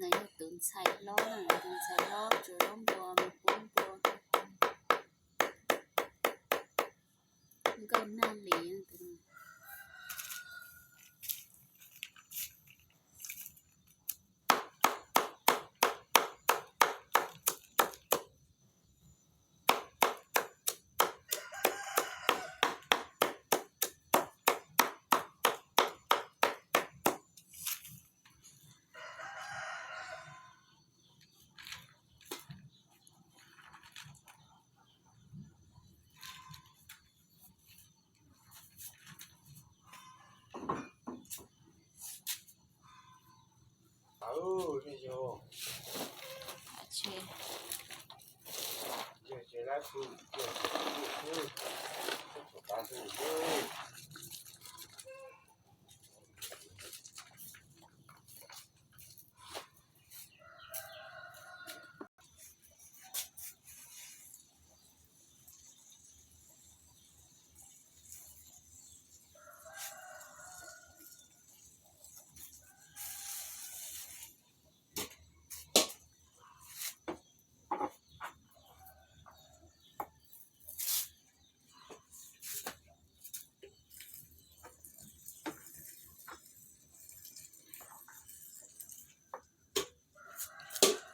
No yog tus ntxhais hlob, tus ntxhais hlob tsuas zaub npua mus pub npua. Nkauj nag li.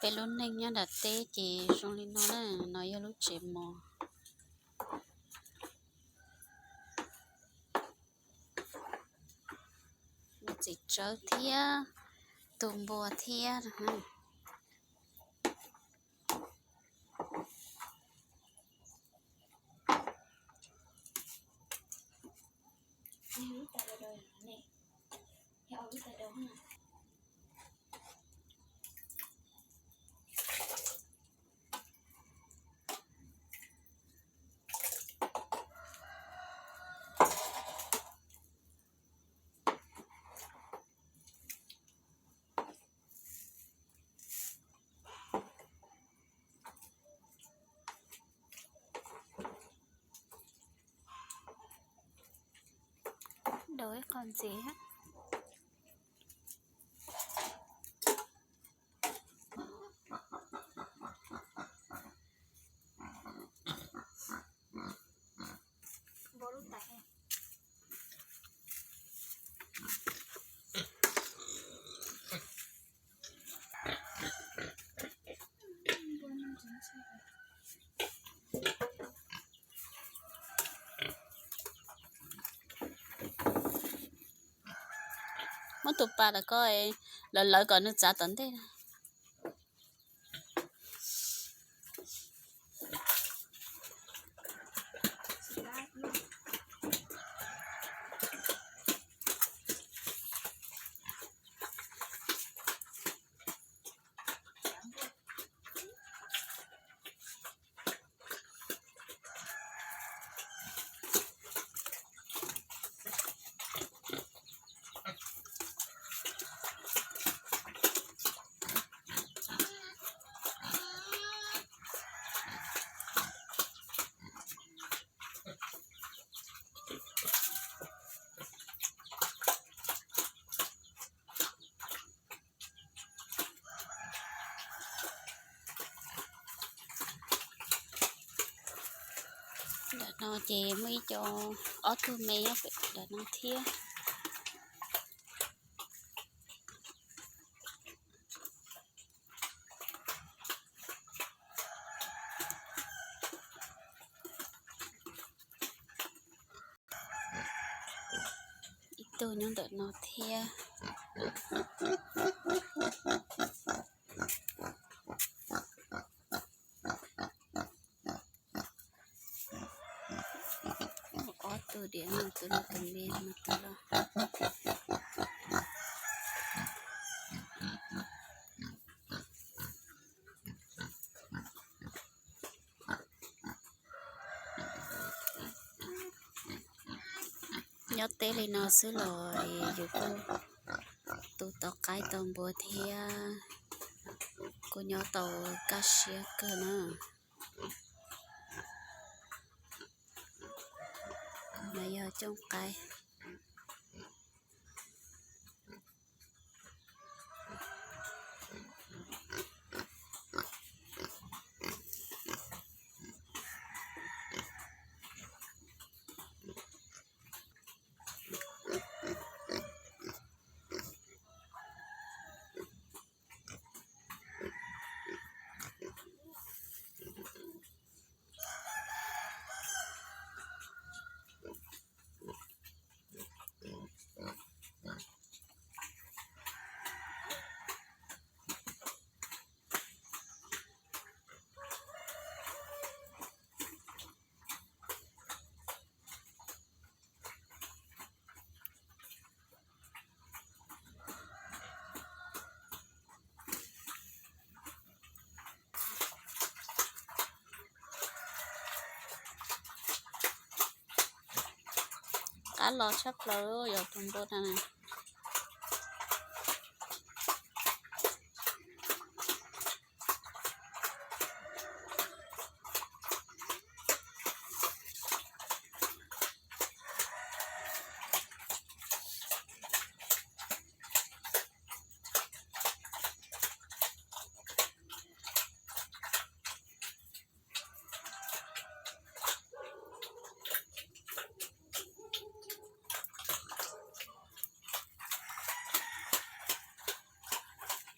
Peb lub neej nyob nram teb ces zoo li no na, no yog lub tsev mos. Muaj txiv tsawb thiab, tus npua thiab. Daus ib qho ntxiv. Muab tus pas rau koj, lawv lawv kom nws txav tom ntej. Ntawm no ces muaj ib co, ob tug me nyob pem ntawm no thiab. Ib tug nyob ntawm no thiab. Ob tug diam no, tus no tus me no tus no. Nyob teb li no xwb los yus kuj tu tau qaib tau npua thiab, kuj nyob tau kaj siab kawg na. No yog cooj qaib. qab los tshaj plaws yog tus npua na.